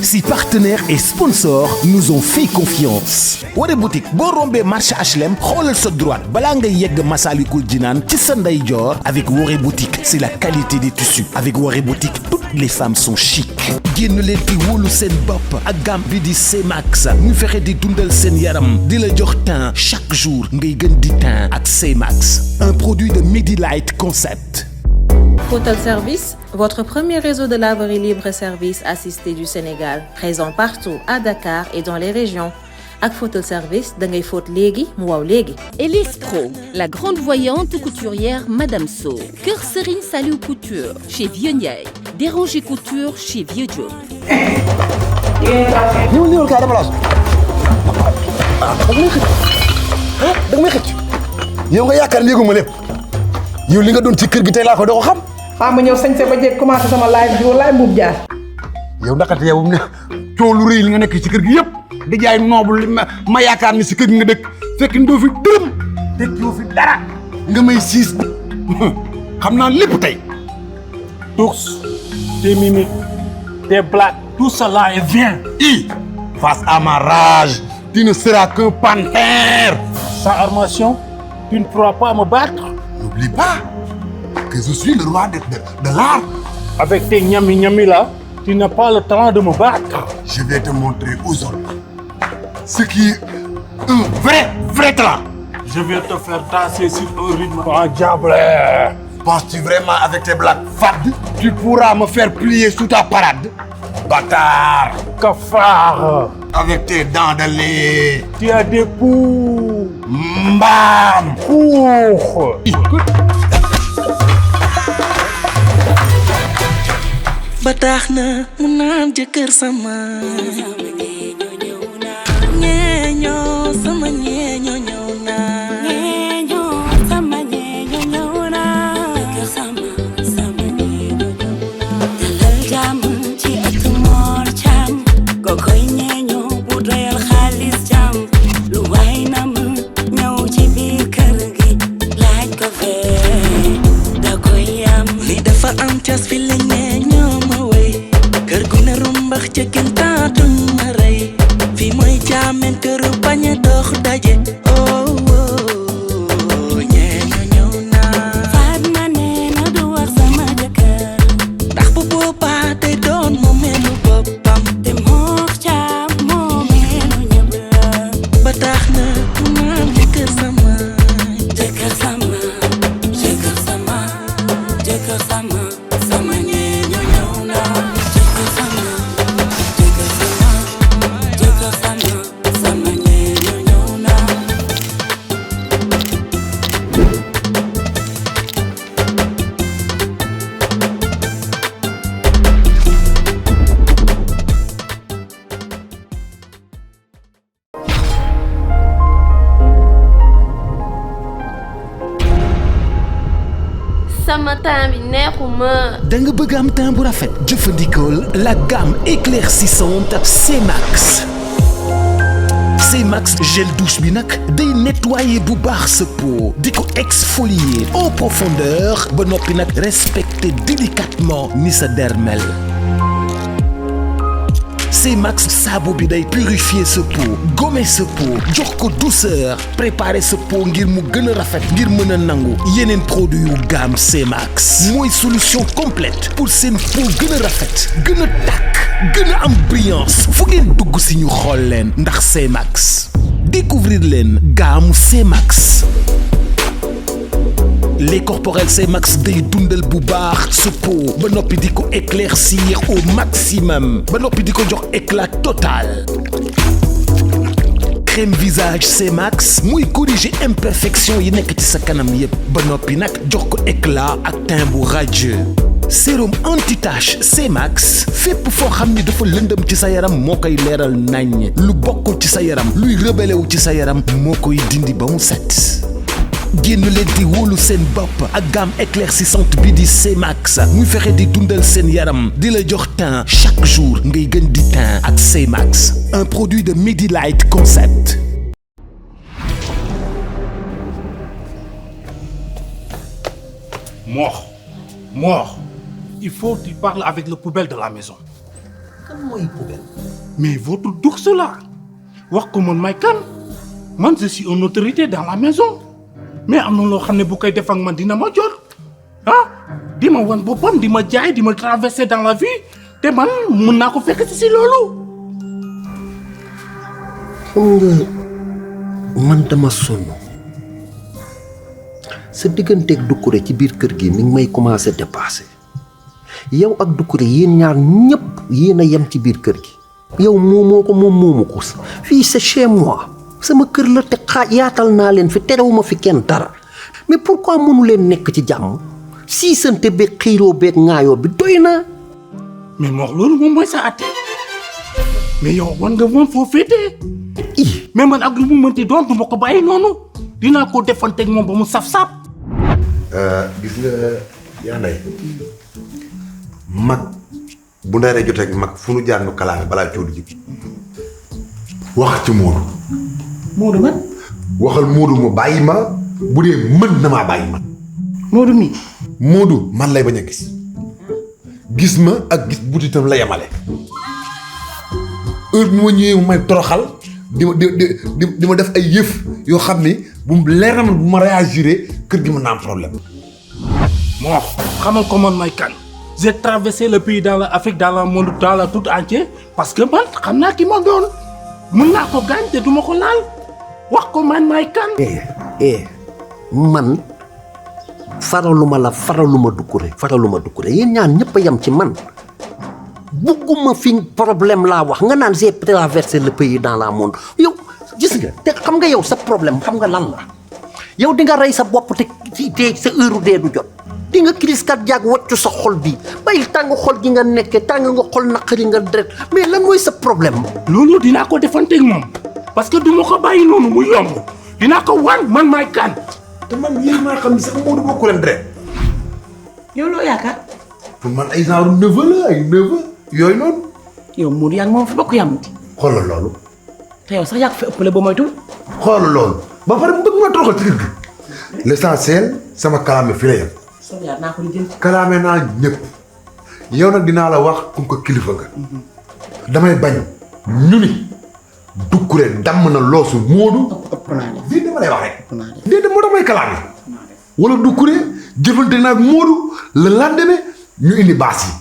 Si partenaires et sponsors nous ont fait confiance. Woré boutique boo rombee marché HLM xoolal sa droite balaa ngay yegg Massalikul Jinaan ci sa ndeyjoor. Avec Woré boutique, c'est la qualité des tissus. Avec Woré boutique, toutes les femmes sont chic. génn leen di wóolu seen bopp ak gamme bi di C-Max ñu fexe di dundal seen yaram di la jox teint chaque jour ngay gën di teint ak C-Max. Un produit de Midi Light Concept. Photal Service, votre premier réseau de laverie libre et service assisté du Sénégal, présent partout à Dakar et dans les régions. Ak Photal Service, da ngay fóot léegi mu waaw léegi. Elise Pro, la grande voyante couturière Madame So. Kër Serigne Saliou Couture chez Vieux Ndiaye. Déranger Couture chez Vieux Diop. ñëwal kaay dama laaj. da nga may xëcc. yow nga yaakaar ne yëguma lépp. yow li nga doon ci kër gi tey laa ko doo ko xam. ma ñëw sañ ba jéeg commencé sama live bi walaay mbuub jaar. yow ndaxate yow ne coow lu rëy li nga nekk ci kër gi yëpp di jaay noobul ma yaakaar ni si kër gi nga dëkk fekk ni doo fi dërëm tekk yoo fi dara nga may siis xam naa lépp tey. Tous, tes mimiques, tes blagues, tout cela est bien. Face à ma rage, tu ne seras qu'un panthère. Sans armation, tu ne pourras pas me battre. N'oublie pas que je suis le roi de l'art. Avec tes nyami-nyami là, tu n'as pas le temps de me battre. Je vais te montrer aujourd'hui ce qui est un vrai talent. Je vais te faire danser sur un rythme en diable. Penses-tu vraiment avec tes blagues fades, tu pourras me faire plier sous ta parade? Bâtard! Cafard! Avec tes dents de lait! Tu as des poux! Mbam! ba tax na mu naan jëkkër sama ñeeñoo sama ñeeñoo ñëw na ñeeñoo sama ñeeñoo ñëw na jëkkër sama ñeeñoo ñëw na dalal jàmm ci ëtt Mor Thiam ko koy ñeeñoo bu doyal xaalis jàmm lu waay na mu ñëw ci biir kër gi laaj ko fee da koy yam li dafa am cas fi la ñeeñoo kër gu ne rumbax ca kenn taatuñ ma rey fii mooy jaamen kër bañ a dox daje ñeeño ñëw naa Fatma nee na du wax sama jëkkër ndax bu boobaa day doon moo melu boppam te moox caam moo melu ñëpp la ba tax na mu naan jëkkër sama jëkkër sama jëkkër sama jëkkër sama sama ñeeño ñëw naa sama teint bi neexuma. da nga bëgg am teint bu rafet jëfandikool la gamme éclaircissante C-Max. C-Max gel douche bi nag day nettoyer bu baax sa peau di ko exfolier en profondeur ba noppi nag respecter délicatement ni sa dermel. C-Max saabu bi day purifier sa peau gommer sa peau jox ko douceur préparer sa peau ngir mu gën a rafet ngir mën a nangu yeneen produit yu gamme C-Max mooy solution complète pour seen peau gën a rafet gën a tàkk gën a am brillance fu ngeen dugg si ñu xool leen ndax C-Max découvrir leen gamme C-Max. lait corporel C-Max day dundal bu baax sa peau ba noppi di ko éclaircir au maximum ba noppi di ko jox éclat total. crème visage C-Max muy corriger imperfection yi nekk ci sa kanam yépp ba noppi nag jox ko éclat ak teint bu radieux. sérum anti-tache C-Max fépp foo xam ni dafa lëndëm ci sa yaram moo koy leeral naññ lu bokkul ci sa yaram luy rebelle wu ci sa yaram moo koy dindi ba mu set. génn leen di wóolu seen bopp ak gamme éclaircissante bi di C-Max muy fexe di dundal seen yaram di la jox teint chaque jour ngay gën di teint ak C-Max. Un produit de Midi Light Concept. Mort. Il faut que tu parles avec le poubelle de la maison. Comment il poubelle? Mais votre d'ours là. Wax ko man may kan. Man je suis une autorité dans la maison. Mais am na loo xam ne bu koy def ak man dina ma jot. Di ma wan boppam di ma jaay di ma traverser dans la vie te man mun naa ko fekk si loolu. xam nga man dama sonn sa digganteeg Doucouré ci biir kër gi mi ngi may commencé dépassé yow ak Doucouré yéen ñaar ñëpp yéen a yem ci biir kër gi. yow moomoo ko moom moomu ko fii c'est chez moi sama kër la te yaatal naa leen fi terewuma fi kenn dara mais pourquoi mënu leen nekk ci jàmm siisante beeg xiiroo beeg ŋaayoo bi doy na. mais moo loolu moom mooy sa atte mais yow wan nga moom foo féetee. mais man ak lu mu mënti doon du ma ko bàyyi noonu dinaa ko defanteeg moom ba mu saf-saf. gis nga yaa nday mag bu ndaree joteeg mag fu nu jaar nu kalaame balaa coodu ji wax ci Moodu. Moodu man. waxal Moodu mu bàyyi ma bu dee mën na maa bàyyi ma. Moodu mi. Moodu man lay bañ a gis ma ak gis butitam la yemale heure bi ma ñëwee mu may toroxal di ma def ay yëf yoo xam ni bu mu leer na man bu ma réagiré kër gi mën naa am problème. moo xamal ko man may kan j'ai traversé le pays dans l'Afrique dans le monde dans le tout entier parce que man xam naa ki ma doon mën naa ko gaañ te du ma ko laal wax ko man may kan. man faraluma la faraluma Doucouré yéen ñaan ñëpp a yem ci man bugguma fi problème laa wax nga naan j'ai traversé le pays dans le monde yow gis nga te xam nga yow sa problème xam nga lan la yow di nga rey sa bopp te sa heure dee du jot di nga crise cardiaque waccu sa xol bi bàyyi tàng xol gi nga nekkee tàng nga xol naqari nga deret mais lan mooy sa problème. loolu dinaa ko defanteeg moom parce que du ma ko bàyyi noonu mu yomb dinaa ko wan man may kan. te man yéen maa xam ni sax Moodu bokku leen deret. yow loo yaakaar. pour man ay genre neveu la ay neveu yooyu noonu. yow Moodu yaa ngi moom fi bokk yamati. xoolal loolu. te yow sax yaa ko fi ëppale ba moytu. xoolal loolu ba pare bëgg ma toroxal ci kër gi. l'essentiel sama kalaame fi la yem. naa ko lijjanti. kalaame naa ñëpp yow nag dinaa la wax comme que kilifa nga. damay bañ ñu ni Doucouré damm na loosu Moodu. ëpp naa def lii dama lay wax rek. lii de moo tax may kalaame. wala Doucouré jëfante naa ak Moodu le lendemain ñu indi baas yi.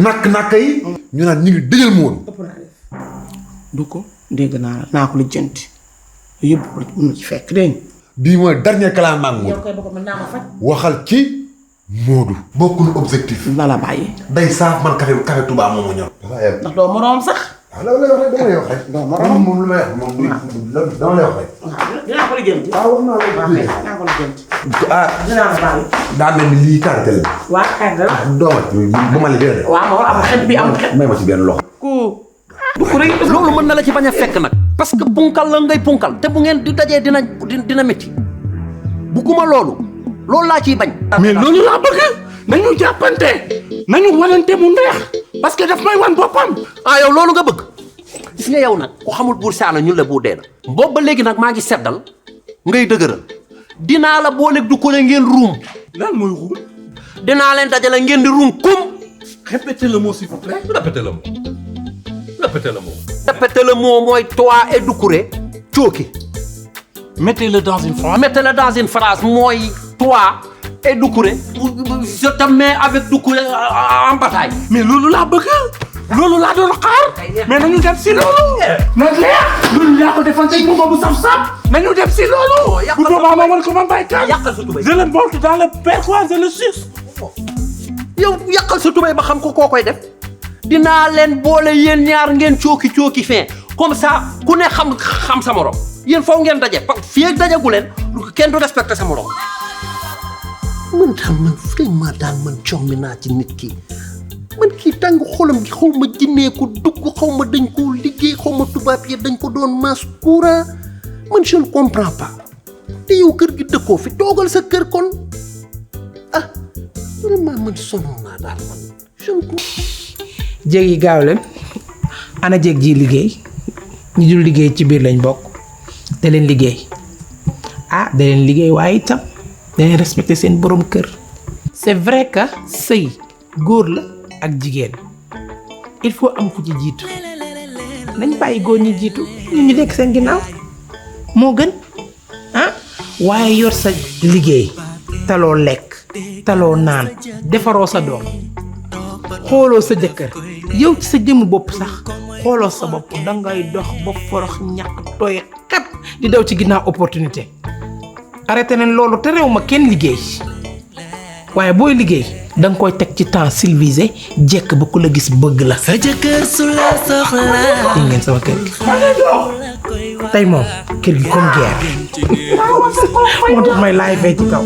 nakk yi. ñu naan ñu ngi dëjal Moodu. ëpp naa def. du ko dégg naa ko lijjanti yóbbu ko mun na ci fekk dégg nga. bii mooy dernier kalaame ak Moodu. yow kay bokk mën naa ko faj. waxal ci Moodu. bokkuñu objectif. na la bàyyi. day saaf man café Touba moom ñor. ndax doo moroom sax. waaw loolu lay wax rek dama lay wax rek. doo moroom moom lu may wax moom dama lay wax rek. dinaa ko lijjanti. wax naa la dinaa ko lijjanti. dinaa la bàyyi. daa mel ni lii tànte la. waa xëy na la. bu ma la dee rek. waaw ma am xet bi am xet. may ma ci benn loxo. Doucouré loolu mën na la ci bañ a fekk nag parce que punkal la ngay punkal te bu ngeen di dajee dina métti bugguma loolu laa ciy bañ. mais loolu laa bëgg nañu jàppante nañu wanante mu neex parce que daf may wan boppam. yow loolu nga bëgg gis nga yow nag ku xamul buur saala ñun la buur dee na boobu ba léegi nag maa ngi seddal ngay dëgëral dinaa la booleeg Doucouré ngeen ruum. lan mooy ruum. dinaa leen dajale ngeen di ruum kum. répétez le mot s'il vous plaît. Répétez le mot. Répétez le mot mooy toi et Doucouré cooki. mettez-le dans une phrase. mettez-le dans une phrase mooy toi et Doucouré je te mets avec Doucouré en bataille. mais loolu laa bëgg loolu laa doon xaar mais nañu dem si loolu. na leer loolu laa ko defante moom ba mu saf-saf nañu dem si loolu. bu boobaa ma war ko ma bàyyi kan. yàqal sa tubéy je le monte dans le perchoir je le suce. yow yàqal sa tubéy ba xam ko koo koy def. dinaa leen boole yéen ñaar ngeen cooki fin comme ça ku ne xam sa morom yéen foofu ngeen daje fii ak dajagu leen kenn du respecté sa morom. man vraiment daal man jommi naa ci nit ki man kii tàng xolam gi xaw ma jinnee ko dugg xaw ma dañ koo liggéey xaw ma tubaab yi dañ ko doon maas courant man je ne comprends pas te yow kër gi dëkkoo fi toogal sa kër kon vraiment man sonn naa daal man je ne. jéeg yi gaaw leen ana jéeg ji liggéey ñu dul liggéey ci biir lañ bokk da leen liggéey da leen liggéey waaye itam da leen respecté seen borom kër c'est vrai que sëy góor la ak jigéen il faut am ku ci jiitu nañ bàyyi góor ñi jiitu ñu nekk seen ginnaaw moo gën ah waaye yor sa liggéey taloo lekk taloo naan defaroo sa doom xooloo sa jëkkër yow ci sa jëmm bopp sax xooloo sa bopp dangay dox ba forox ñàkk tooy xep di daw ci ginnaaw opportunité arrêté nañ loolu te réew ma kenn liggéey waaye booy liggéey danga koy teg ci temps civilisé jekk ba ku la gis bëgg la. sa jëkkër su la soxlaa. ngeen sama kër gi tey moom kër gi comme guerre moo tax may laay fay ci kaw.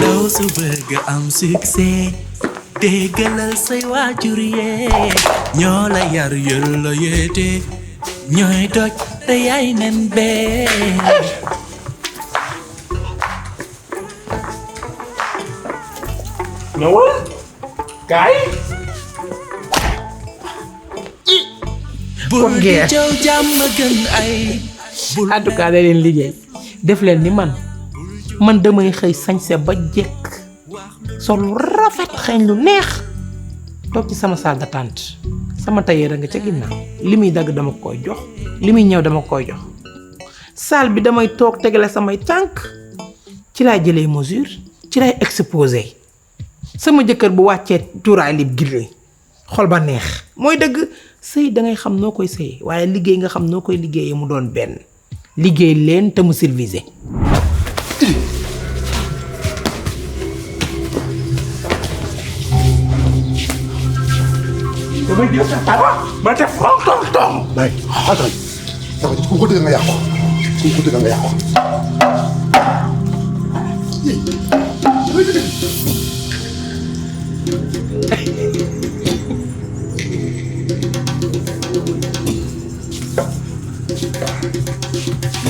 Loo su bëgg am succès déggalal say waajur yee ñoo la yar yor la yeete ñooy doj te yaay nen bee. ñëwal kaay. bul di jaw jàmm gën ay. en tout cas da leen liggéey def leen ni man damay xëy sañse ba jekk sol lu rafet xeeñ lu neex toog ci sama salle d'attente sama tailleur a nga ca ginnaaw li muy dagg dama koy jox li muy ñëw dama koy jox salle bi damay toog tegale samay tànk ci laay jëlee mesure ci laay exposé sama jëkkër bu wàccee cuuraay lib gilli xol ba neex mooy dëgg sëy da ngay xam noo koy sëy waaye liggéey nga xam noo koy liggéeyee mu doon benn liggéey leen te mu civilisé. damay jël sa tabac ma def tong. bay attends ku ko dëgg nga yàqu ku ko dëgg nga yàqu.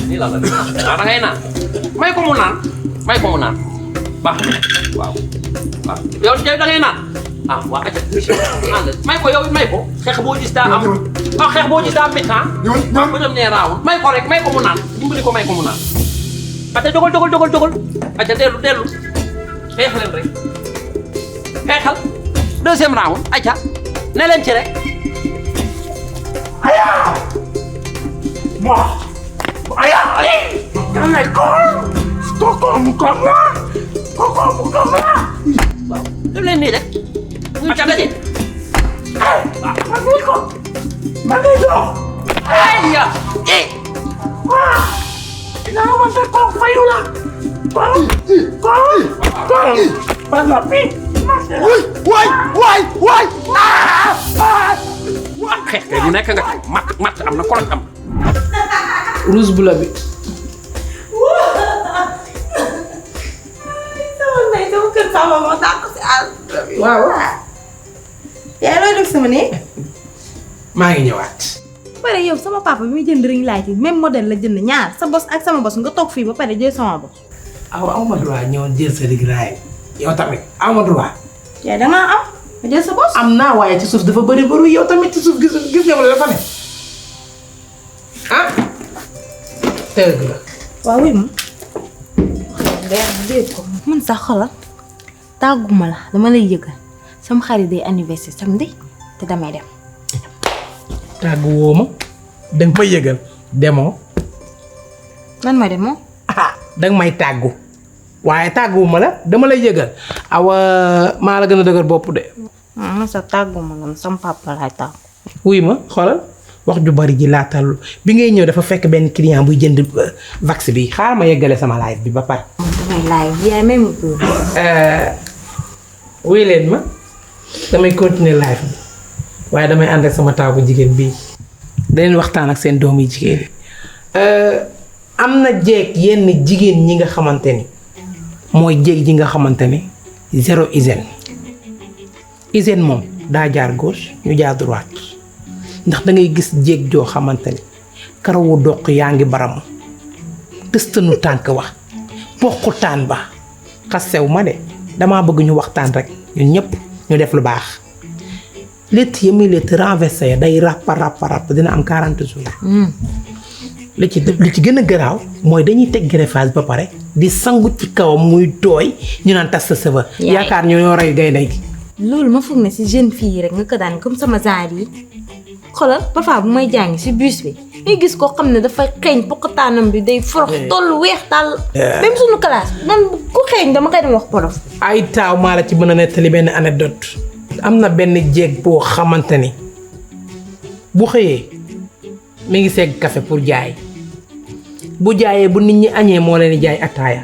Ini lah tadi. Ada nggak enak? May ko muna. Bah, wow. Bah, yow jay da ngay naan. Ah, waa aja. May ko yow may ko. Xeex boo gis daa am. Ah, xeex boo gis daa am méttant. Ba dem nee raawul. May ko rek, may ko mu naan. Dimbali ko may ko mu naan. Aja dogal. Aja dellu. Xeex leen rek. Xeexal. Deuxième round. Aja. Ne leen ci rek. Aya. Moi. Aya. Jangan ikut. Koko muka mah. Def leen nii rek. Aja daje. Manito. Aya. Kailangan sa kong fayo lang. Kong. Palapi. Waay. Xeex kay du nekk nga mat am na koloj am. rouge bu la bi. sama kër sama moo tax ko si àll. waaw. yaa looy def sama néeg. maa ngi ñëwaat. ba pare yow sama papa bi muy jënd ring light yi même modèle la jënd ñaar sa bos ak sama bos nga toog fii ba pare jël sama bos. aw ma droit ñëw jël sa liggéey yow tamit aw ma droit. yaa da ngaa am nga jël sa bos. am naa waaye ci suuf dafa bëri yow tamit ci suuf gis nga wala dafa ne ah. tëgg la. waaw oui ma. dégg ko man sax xoolal tàgguma la dama lay yëgal sama xarit day anniversaire samedi te damay dem. tàggu woo ma danga may yëgal demoo. man ma dem moom. danga may tàggu waaye tàgguwuma la dama lay yëgal awa maa la gën a dëgër bopp de. man sax tàgguma la sama papa laay tàggu. wuy ma xoolal wax ju bari ji laatal bi ngay ñëw dafa fekk benn client buy jënd vax bi xaaral ma yeggale sama live bi ba pare. damay live yaay même pour. wuy leen ma damay continuer live bi waaye damay ànd ak sama taw bu jigéen bii daleen waxtaan ak seen doom yi jigéen yi am na jeeg yenn jigéen ñi nga xamante ni mooy jeeg ji nga xamante ni zéro hygiène moom daa jaar gauche ñu jaar droite ndax da ngay gis jeeg joo xamante ni karawu doq yaa ngi baram tëstanu tànk wax poqutaan ba xasew ma de damaa bëgg ñu waxtaan rek ñun ñëpp ñu def lu baax létt yi muy létt renversé day ràpp dina am 40 jours. li ci gën a garaaw mooy dañuy teg greffage ba pare di sangu ci kawam muy tooy ñu naan tas sa sëba. yaakaar ñu ñoo rey gaynde gi. loolu ma foog ne si jeune fille rek nga ko daan comme sama genre yi xoolal parfois bu may jàngi si bus bi ngay gis koo xam ne dafay xeeñ poqataanam bi day forox tollu weex tàll. même suñu classe man ku xeeñ dama koy dem wax porof. ay taaw maa la ci mën a nettali benn anecdote am na benn jéeg boo xamante ni bu xëyee mi ngi segg café pour jaay bu jaayee bu nit ñi añee moo leen di jaay ataaya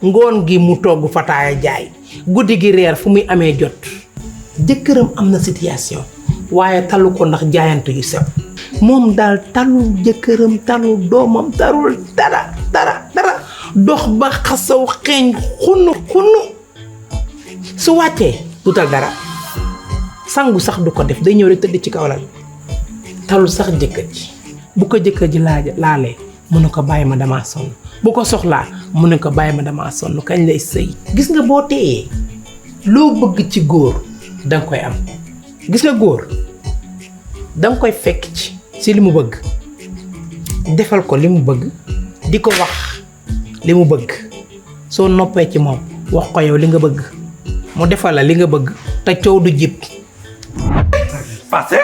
ngoon gi mu togg fataaya jaay guddi gi reer fu muy amee jot jëkkëram am na situation waaye talu ko ndax jaayante yu sew moom daal talul jëkkëram talul doomam talul dara dox ba xasaw xeeñ xunu su wàccee du tal dara sangu sax du ko def day ñëw rek tëdd ci kaw lal talul sax jëkkër ji bu ko jëkkër ji laalee mu ne ko bàyyi ma damaa sonn bu ko soxlaa mu ne ko bàyyi ma damaa sonn kañ lay sëy gis nga boo téyee loo bëgg ci góor danga koy am gis nga góor danga koy fekk ci li mu bëgg defal ko li mu bëgg di ko wax li mu bëgg soo noppee ci moom wax ko yow li nga bëgg mu defal la li nga bëgg te coow du jib. passé.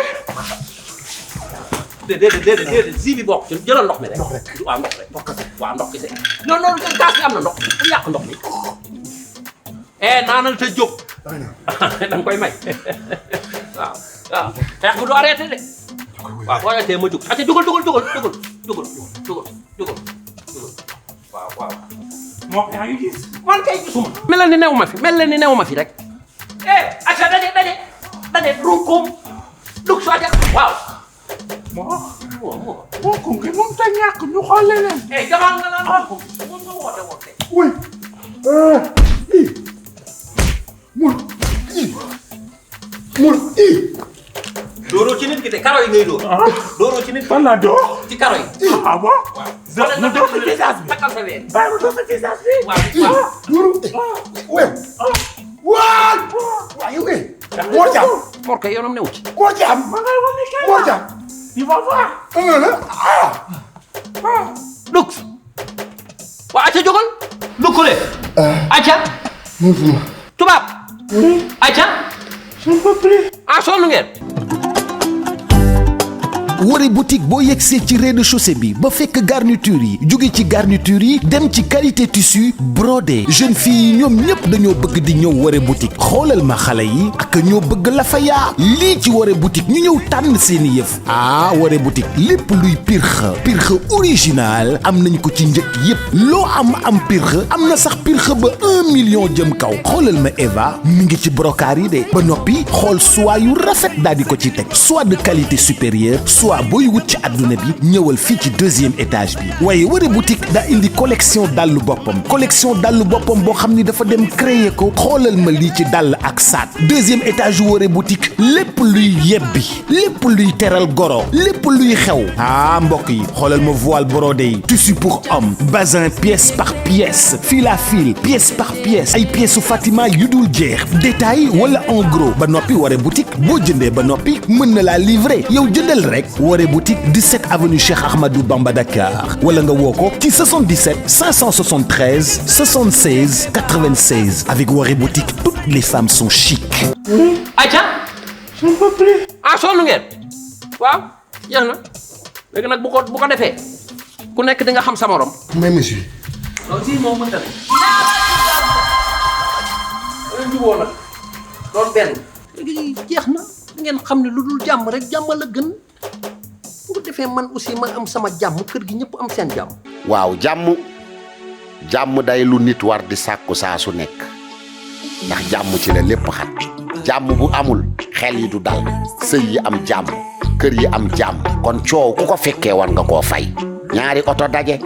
déedéet si bi bokk ci jëlal ndox mi rek. waaw ndox rek waaw ndox kese. non kaas bi am na ndox pour yàq ndox mi. naanal te jóg. danga koy may. waaw xeex bi du arrêté de. waaw boo arrêté ma jóg. ate jógal. waaw. moo yaa ngi gis. man kay gisuma. mel ni new ma fi rek. ate daje runkum dug soo ja waaw. moo ko ngi moom ta ñàkk ñu xool leneen. jamal nga naan moom nga woote. oui. mun dóoroo ci nit ki de karo yi ngay dóor. dóoroo ci nit ki. fan la dóor. ci karo yi. ah bon. waaw mu dóor sa visage bi. takkal sa weer. bàyyi ma dóor sa visage bi. waaw yow Mor Thiam. Mor kay yoonam newu ci. Mor Thiam. ma ngay wane kay. Mor Thiam. il va voir. Lux. waa acca jógal. lukkule. acca. tubaab. acca. je ne peux plus. sonn ngeen. Woré boutique boo yegsee ci rez-de-chaussée bi ba fekk garniture yi jóge ci garniture yi dem ci qualité tissu brodé jeune fille yi ñoom ñëpp dañoo bëgg di ñëw Woré boutique xoolal ma xale yi ak ñoo bëgg la fa yaa lii ci Woré boutique ñu ñëw tànn seeni yëf Woré boutique lépp luy pirxe original am nañ ko ci njëkk yépp loo am pirxe am na sax pirxe ba 1 million jëm kaw xoolal ma Eva mi ngi ci brocart yi de ba noppi xool soie yu rafet daal di ko ci teg soie de qualité supérieure soit booy wut ci àdduna bi ñëwal fii ci 2e étage bi waaye Woré boutique daa indi collection dàllu boppam boo xam ni dafa dem créer ko xoolal ma lii ci dàll ak saat 2e étage Woré boutique lépp luy yebbi lépp luy teral goro lépp luy xew mbokk yi xoolal ma voile brodé yi tissu pour homme bazin pièce par pièce fil à fil pièce par pièce ay pièces su Fatima yu dul jeex détail wala en gros ba noppi Woré boutique boo jëndee ba noppi mën na laa livrer yow jëndal rek Woré boutique 17 avenue Cheikh Ahmadou Bamba Dakar wala nga woo ko ci 77 573 76 96 avec Woré boutique toutes les femmes sont chic. Aïcha. je ne peux plus. sonn ngeen. waaw jeex na léegi nag bu ko defee ku nekk di nga xam sa morom. may monsieur. non si moom mënta ne. loolu jubóo nag loolu benn. léegi jeex na ngeen xam ne lu dul jàmm rek jàmm la gën. bu ko defee man aussi ma am sama jàmm kër gi ñëpp am seen jàmm. waaw jàmm day lu nit war di sàkku saa su nekk ndax jàmm ci la lépp xat jàmm bu amul xel yi du dal sëy yi am jàmm kër yi am jàmm kon coow ku ko fekkee war nga koo fay ñaari oto daje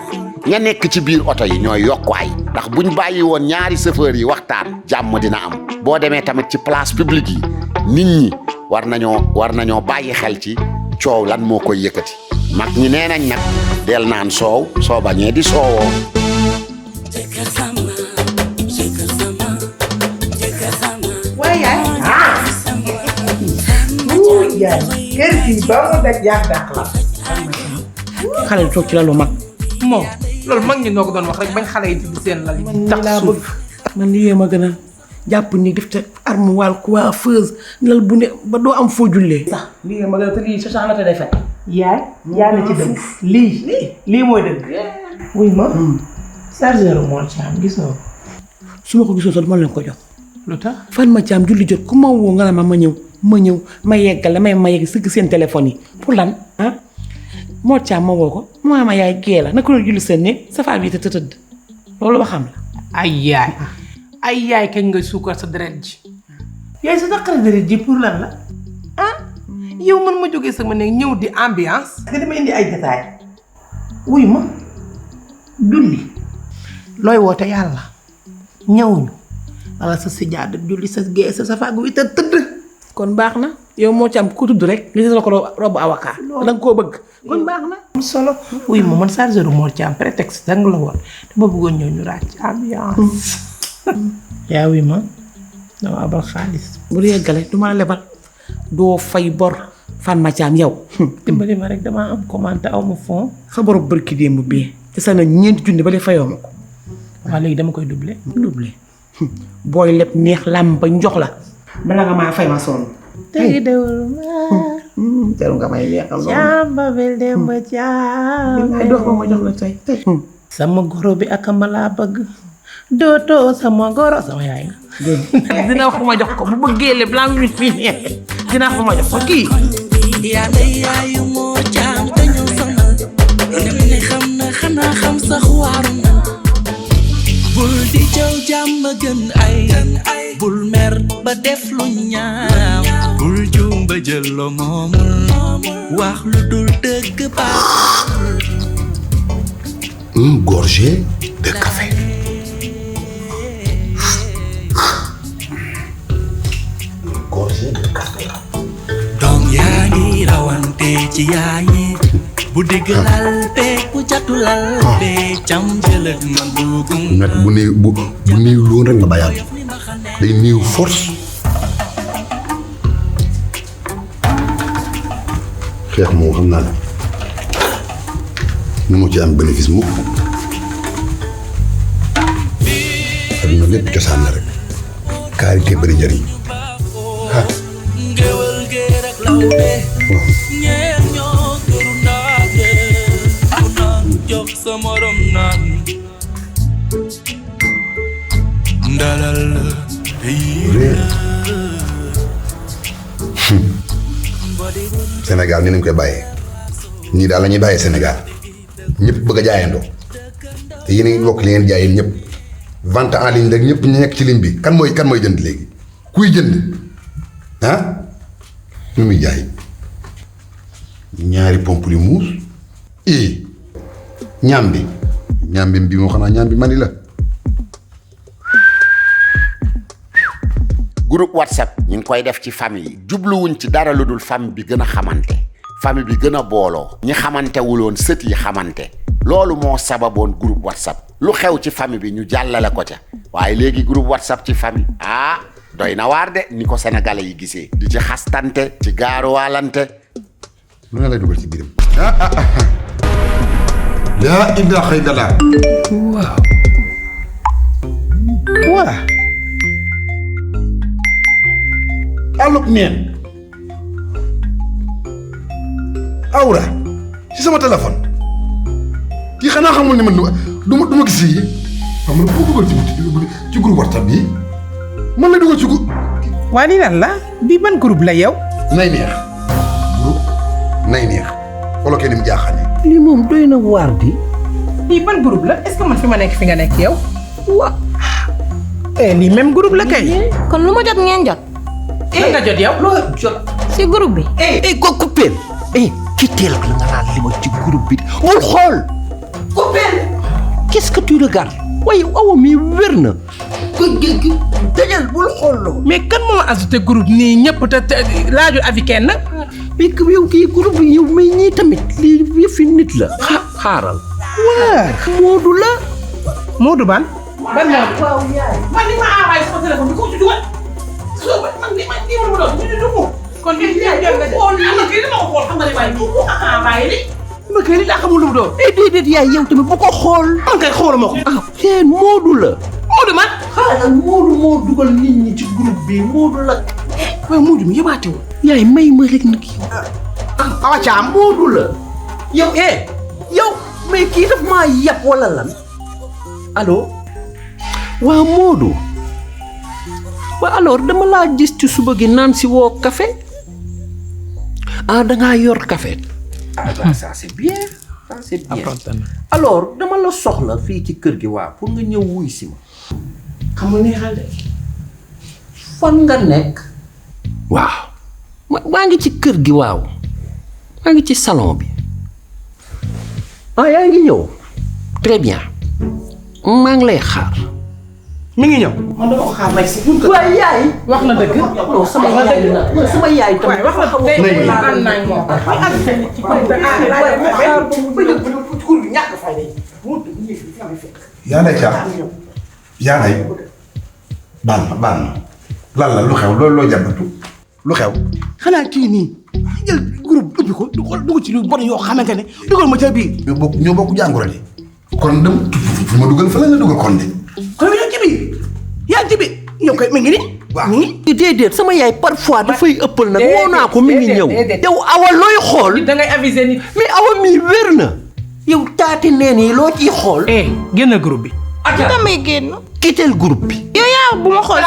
ña nekk ci biir oto yi ñooy yokku ay ndax buñ bàyyi woon ñaari chauffeur yi waxtaan jàmm dina am boo demee tamit ci place publique yi nit ñi war nañoo bàyyi xel ci coow lan moo koy yëkkati mag ñi nee nañ nag del naan soow soo bañee di soowoo. waaye yaay. yaay kër gi ba mu daj yaa dàq la xale toog ci lalu mag moom loolu mag ñi noo ko doon wax rek bañ xale yi di seen lal yi tax suuf man lii ma gën a jàpp ni def te armoire coiffeuse lal bu ne ba doo am foo jullee sax lii ma gën a te lii sa la te day fet yaay yaa na ci dëgg lii mooy dëgg wuy ma chargeur moo ci am gis nga su ma ko gisoo sax dama leen ko jox lu tax fan ma ci am julli jot ku ma woo nga la ma ñëw ma yeggale ma yegg sëgg seen téléphone yi pour lan ah moo ci am ma woo ko moo ma yaay gee la naka loolu julli seen ne safa bi te tëdd loolu ba xam la ay yaay kañ ngay suukar sa deret ji yaay sa naqari deret ji pour lan la ah yow man ma jógee sama néeg ñëw di ambiance nga dama indi ay détails wuy ma julli looy woote yàlla ñëwuñu wala sa sijaada julli sa gée sa safaag wi te tëdd kon baax na yow moo ci am ku tudd rek li la ko robb avocat da nga koo bëgg kon baax na solo wuy ma man chargeur moo ci am prétexte dang la woon dama bëggoon ñëw ñu ràcc ambiance yaa wuy ma dama abal xaalis bu dee yeggale du ma la lebal doo fay bor fan ma ci am yow dimbali ma rek damaa am commande aw ma fond sa borom bërki démb bii te sa na 4 junni ba lay fayoo ma ko waaw léegi dama koy doubler booy lépp neex làmb ba njox la bala nga maa fay ma sonn tey dewul ma teru nga may neexal loolu jàmba bel dem ba jàmba ay dox ba ma jox la tey sama goro bi ak ma laa bëgg dootoo sama goro sama yaay dina wax ma jox ko bu bëggee lépp laa ngi fi neex dina wax ma jox ko kii yàlla yaayu moo jaam te ñu sonal ne xam na xanaa xam sax waaru na bul di jaw jàmm gën ay bul mer ba def lu ñaaw bul juum ba jël lo moomul wax lu dul dëgg baax une gorgée de café doom yaa ngi rawante ci yaay yi bu dégg lal bee bu jatu lal bee cam jëlëg man dugum nag bu néew loon rek nga bàyyaat day néew force xeex moom xam naa ne nu mu ci am bénéfice mu aduna lépp cosaan la rek karité bëri njëriñ ngéwël gee rek law bee ñeer ñoo këru ndaate ku naan jox sa morom naan ndalal Sénégal ni nañ koy bàyyee ñii daal la ñuy bàyyee Sénégal ñëpp bëgg a jaayandoo te yéen a ngi bokk li ngeen jaay yéen ñëpp vente en ligne rek ñëpp ñu nekk ci ligne bi kan mooy jënd léegi kuy jënd ah lu muy jaay ñaari pamplemousse ñaambi bi moo xanaa ñaambi mani la. groupe WhatsApp ñu ngi koy def ci famille jubluwuñ ci dara lu dul famille bi gën a xamante famille bi gën a booloo ñi xamante wuloon sët yi xamante loolu moo sababoon groupe WhatsApp lu xew ci famille bi ñu jàllale ko ca waaye léegi groupe WhatsApp ci famille doy na waar de ni ko sénégalais yi gisee di ci xastante ci gaaruwaalante lu ne lay dugal ci biiram laa ilaaha illallaah waaw allo neen awra ci sama téléphone kii xanaa xamul ni man du ma gis yi xam nga bu dugal ci groupe WhatsApp bi man la dugal ci groupe waa lii lan la bii ban groupe la yow nay neex groupe nay neex xoolal kenn mu jaaxane lii moom doy na waar di lii ban groupe la est-ce que man fi ma nekk fi nga nekk yow wa lii même groupe la kay kon lu ma jot ngeen jot lan nga jot yow loo jot si groupe bi ko coupé ki teel la nga naan li ma ci groupe bi bul xool coupé qu'est-ce que tu regardes waaye awa mi wér na dajal bul xool loo mais kan moo ajouté groupe nii ñëpp te laajul avis kenn mais yow kii groupe bi yow may ñii tamit lii yëfi nit la xaaral waa Moodu la Moodu ban waaw yaay man ni ma envoyé sama téléphone bi ko ci dugal so man ni ma doon ñu dugg kon yaay xool kii dama ko xool xam nga ne waaye bu ko envoyé li ma kay li daa xamul lu mu doon déedéet yaay yow tamit bu ko xool man kay xooluma ko teen Moodu la Moodu man xaaral Moodu moo dugal nit ñi ci groupe bi Moodu la waaye Moodu mi yëbaatewul yaay may ma rek nag yow awa caam Moodu la yow yow mais kii daf maa yab wala lan allo waa Moodu waa alors dama laa gis ci suba gi naan si woo café dangaa yor café ça c'est bien ça c'est bien alors dama la soxla fii ci kër gi waa pour nga ñëw wuy si ma xam nga neexal de fan nga nekk waaw maa ngi ci kër gi waaw maa ngi ci salon bi yaa ngi ñëw très bien maa ngi lay xaar mi ngi ñëw man dama ko xaar rek si buntu waaye yaay wax na dëgg non sama yaay tamit wax na ko am nañ moom yaa nay caam yaa nay baal ma lan la lu xew loolu loo jàmbatu lu xew xanaa kii nii jël groupe ubbi ko dugg ci lu bon yoo xamante ne dugal ma ca biir ñoo bokk jàngoro de kon dem fu ma dugal fa la dugal kon de kon mi ci biir yaa ci biir yow koy mi ngi nii waaw déedéet sama yaay parfois dafay ëppal nag woo naa ko mi ngi ñëw yow awa looy xool da ngay aviser nit mais awa mii wér na yow taati neen yi loo ciy xool génn groupe bi damay génn kiteel groupe bi yow yaa bu ma xool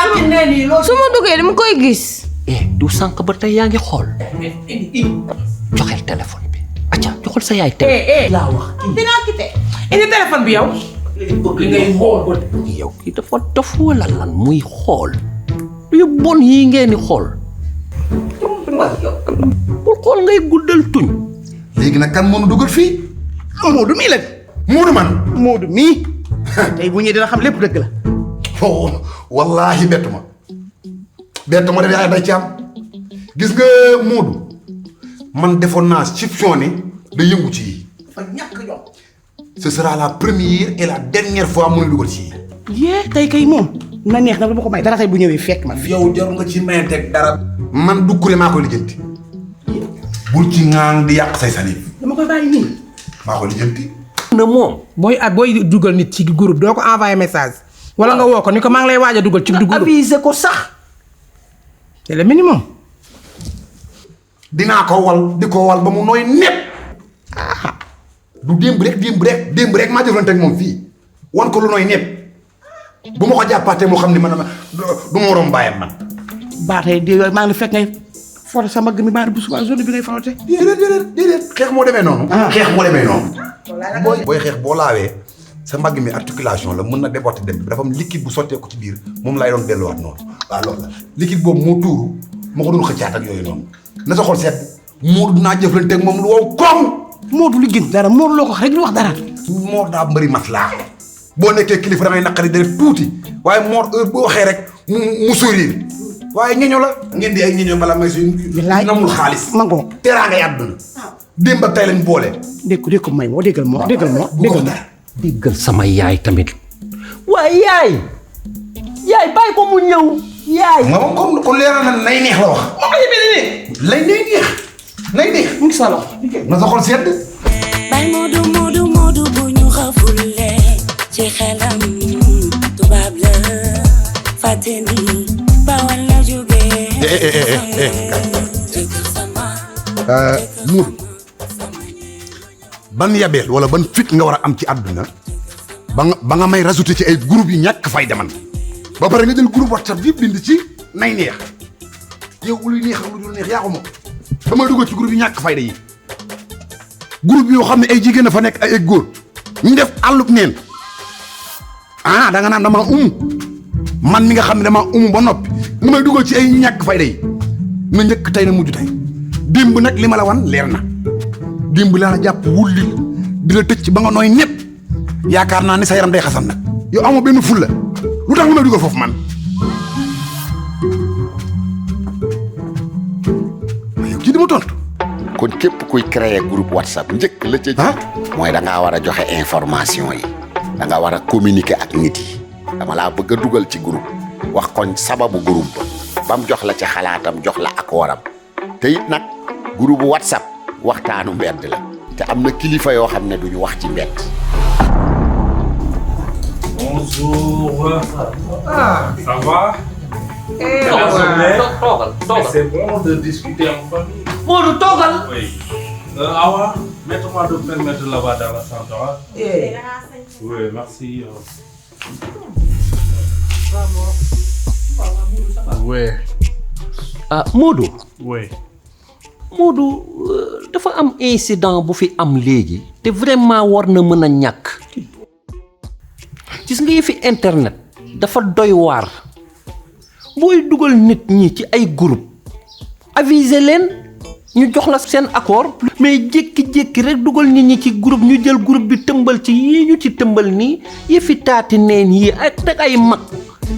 su ma duggee dama koy gis du sànq ba tey yaa ngi xool joxel téléphone bi acca joxal sa yaay téléphone laa wax dinaa quitté indi téléphone bi yow li ngay xool yow kii dafa dof wala lan muy xool yu bon yi ngeen di xool pour xool ngay guddal tuñ léegi nag kan mënu dugal fii Moodu mii la Moodu man Moodu mii tey bu ñëwee dina xam lépp dëgg la wallaahi bettu ma def yaay day ci am gis nga Moodu man defoon naa soupçon ni da yëngu ci yi fa ñàkk jom ce sera la première et la dernière fois mu dugal ci yi yee tey kay moom na neex na dama ko may dara tey bu ñëwee fekk ma fi yow jarul nga ci mayante dara man du kuré maa koy lijjanti bul ci ŋaan di yàq say saliif dama koy bàyyi nii maa koy lijjanti na moom booy dugal nit ci groupe doo ko envoyé message wala nga woo ko ni ko maa ngi lay waaj a dugal ci groupe aviser ko sax c'est le minimum dinaa ko wal di ko wal ba mu nooy nepp du démb rek maa jëflante ak moom fii wan ko lu nooy nepp bu ma ko jàppaatee moo xam ne man du ma waroon bàyyam man baatee di maa ngi fekk ngay foto sa mag mi maa bu suba zone bi ngay falote déedéet xeex moo demee noonu xeex moo demee noonu booy xeex boo laawee sa mbagg mi articulation la mën na déporter dem bi dafa am liquide bu sottee ko ci biir moom laay doon delluwaat noonu waaw loolu la liquide boobu moo tuuru moo ko doon xëccaat ak yooyu noonu na sa xol seet Moodu dinaa jëflante ak moom lu wow koom Moodu lu gën dara Moodu loo ko rek lu wax dara Moodu daa mbëri maslaa boo nekkee kilifa da ngay naqari deret tuuti waaye Moodu heure boo waxee rek mu sourire waaye ñeño la ngeen di ay ñeño bala may suy namul xaalis mango teraa ngay àdduna démb ak tey lañ boole dégg ko may moo déggal déggal sama yaay tamit waaye yaay bàyyi ko mu ñëw yaay moom comme ko leeral na nay neex la wax moom la ñu ne nay neex mu ngi salo na sa xol sedd bay Moodu bu ñu xafulle ci xelam tubaab la fàtte ni bawal la jóge Moodu ban yabeel wala ban fit nga war a am ci àdduna ba nga may rajouté ci ay groupe yu ñàkk fay deman ba pare nga jël groupe WhatsApp bi bind ci nay neex yow luy neex ak lu dul neex yaa ko moom damay dugal ci groupe yu ñàkk fayda yi groupe yoo xam ne ay jigéen a fa nekk ay góor ñu def àllub neen da nga naan dama man mi nga xam ne dama ba noppi nga may dugal ci ay ñàkk fayda yi na njëkk tey na mujj tey démb nag li ma la wan leer na démb laa la jàpp wulli di la tëj ba nga nooy ñëpp yaakaar naa ni sa yaram day xasan nag yow amoo benn fulla lu tax nga may dugal foofu man yow kii di ma tontu. kon képp kuy créer groupe WhatsApp njëkk la ca jiitu mooy da ngaa war a joxe information yi da nga war a communiquer ak nit yi dama laa bëgg a dugal ci groupe wax koñ sababu groupe ba mu jox la ci xalaatam jox la ak waram te it nag groupe WhatsApp waxtaanu mbedd la te am na kilifa yoo xam ne duñu wax ci mbedd. Bonjour. Ah. Ça va? C'est bon de discuter en famille. Modou toogal. Oui. Awa, mets-moi de permettre là-bas dans la chambre. Eh. Oui, merci. Ouais. ah Modou. Oui. Modou dafa am incident bu fi am léegi te vraiment war na mën a ñàkk gis nga yëfi internet dafa doy waar booy dugal nit ñi ci ay groupe aviser leen ñu jox la seen accord mais jékki-jékki rek dugal nit ñi ci groupe ñu jël groupe bi tëmbal ci yii ñu ci tëmbal nii yëfi taati neen yi ak teg ay mag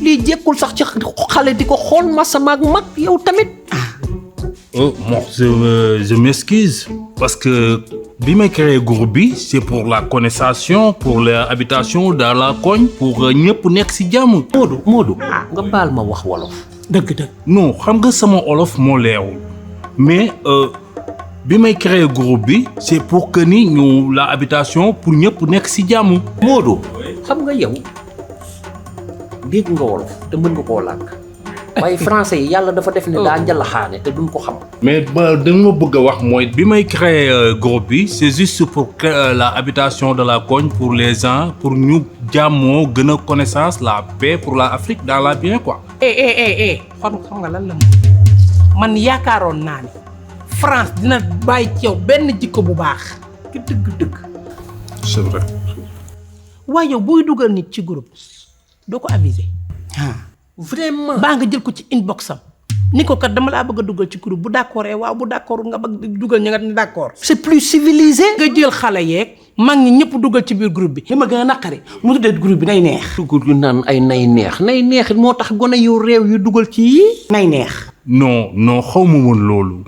lii jekkul sax ci xale di ko xool masama ak mag yow tamit. Bon, je m'excuse parce que bi may créé groupe bi c'est pour la connaissance, pour l'habitation dans la cogne, pour ñëpp nekk ci jàmm. Modou nga baal ma wax wolof. dëgg. non xam nga sama olof moo leerul mais bi may créé groupe bi c'est pour que ni ñu la habitation pour ñëpp nekk ci jàmm. Modou xam nga yow dégg nga wolof te mën nga koo làkk waaye français yi yàlla dafa def ne daa njalaxaane te duñ ko xam. mais da nga ma bëgg a wax mooy bi may créer groupe bi c'est juste pour la habitation de la cogne pour les gens pour ñu jàmmoo gën a connaissance la paix pour la Afrique dans la bien quoi. xam nga lan la man yaakaaroon naa ni France dina bàyyi ci yow benn jikko bu baax ki dëgg. c'est vrai. waaye yow booy dugal nit ci groupe doo ko aviser. vraiment baa nga jël ko ci inbox am ni ko kat dama laa bëgg a dugal ci groupe bu d'accord waaw bu d'accord nga bëgg dugal ña nga ni d'accord. c'est plus civilisé. nga jël xale yeeg mag ñi ñëpp dugal ci biir groupe bi. li ma gën a naqari mu tuddee groupe bi nay neex. dugal yu naan ay nay neex moo tax gone yu réew yu dugal ci yii. nay neex. non xaw ma woon loolu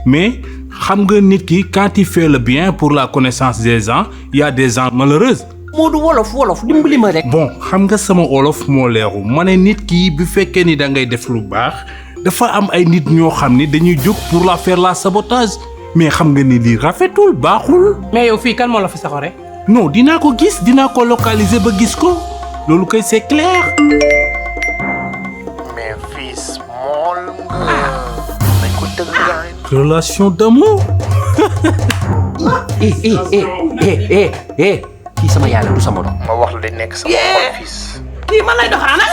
mais xam nga nit ki quand il fait le bien pour la connaissance des gens il y a des gens malheureux. Modou wolof dimbali ma rek. bon xam nga sama wolof moo leeru ma ne nit ki bu fekkee ni da ngay def lu baax dafa am ay nit ñoo xam ni dañuy jóg pour la faire la sabotage mais xam nga ni lii rafetul baaxul. mais yow fii kan moo la fi saxore. non dinaa ko gis dinaa ko localiser ba gis ko loolu kay c'est clair. mais fils mool nga. nañ ko dëgg. relation d'amour. kii sama yaay la du sama doom. ma wax la nekk sama xol fils. kii man lay doxaana.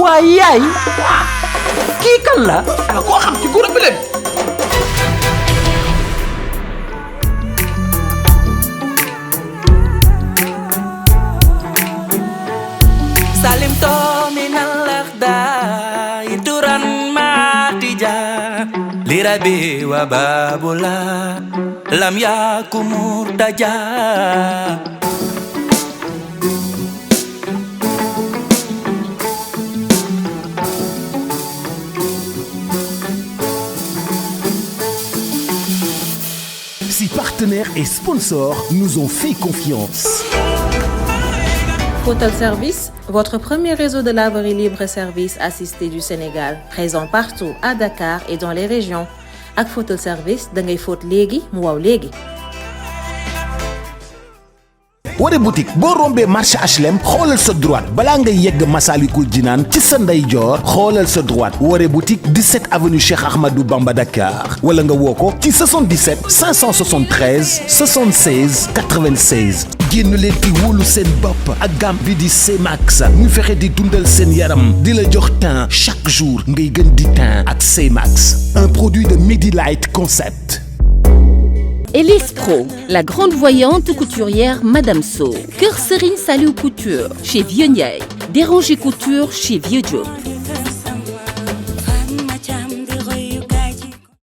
waaye yaay. kii kan la. koo xam ci groupe bi la. Salim to minal lakhda ituran matija lirabi wa babula lam yakumur daja. Si partenaires et sponsors nous ont fait confiance. Photel Service, votre premier réseau de laverie libre et service assisté du Sénégal, présent partout à Dakar et dans les régions. Ak Photel Service, da ngay fóot léegi mu waw léegi. Waré boutique boo rombee marché HLM xoolal sa droite balaa ngay yegg Massalikul Jinaan ci sa ndeyjoor xoolal sa droite Waré boutique 17 avenue Cheikh Ahmadou Bamba Dakar wala nga woo ko ci 77 573 76 96. génn leen di wóolu seen bopp ak gamme bi di C-Max ñu fexe di dundal seen yaram di la jox teint chaque jour ngay gën di teint ak C-Max, un produit de Medilight Concept. Elise Pro, la grande voyante couturière Madame So. Kër Serigne Saliou Couture chez Vieux Ndiaye. Déranger Couture chez Vieux Diop.